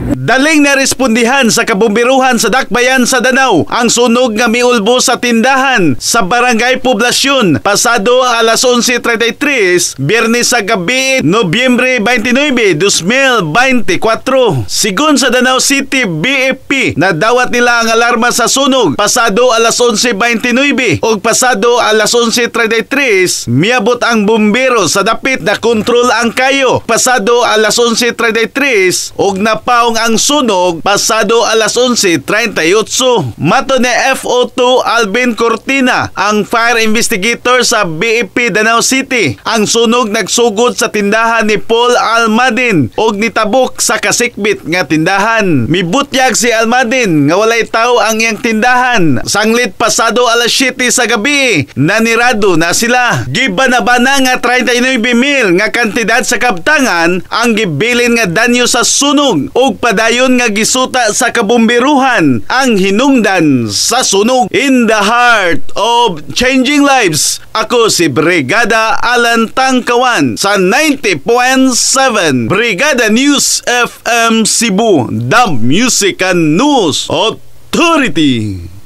Daling narespondihan sa kabomberuhan sa Dakbayan sa Danao ang sunog nga miulbo sa tindahan sa Barangay Poblasyon pasado alas 11:33 Biyernes sa gabi, Nobyembre 29, 2024. Sigon sa Danao City BFP, nadawat nila ang alarma sa sunog pasado alas 11:29 ug pasado alas 11:33 miabot ang bumbero sa dapit. Na kontrol ang kayo pasado alas 11:33 ug napaong ang sunog pasado alas 11:38. Matod ni FO2 Alvin Cortina, ang fire investigator sa BFP Danao City, ang sunog nagsugod sa tindahan ni Paul Almadin ug nitabok sa kasikbit nga tindahan. Mibutyag si Almadin nga walay tao ang iyang tindahan. Sanglit pasado alas 7 sa gabi, nanirado na sila. Gibanabana nga 39 mil nga kantidad sa kabtangan ang gibilin nga danyo sa sunog ug padayon nga gisuta sa kabomberuhan ang hinungdan sa sunog. In the heart of changing lives, ako si Brigada Alan Tangkawan sa 90.7 Brigada News FM Cebu, the Music and News Authority.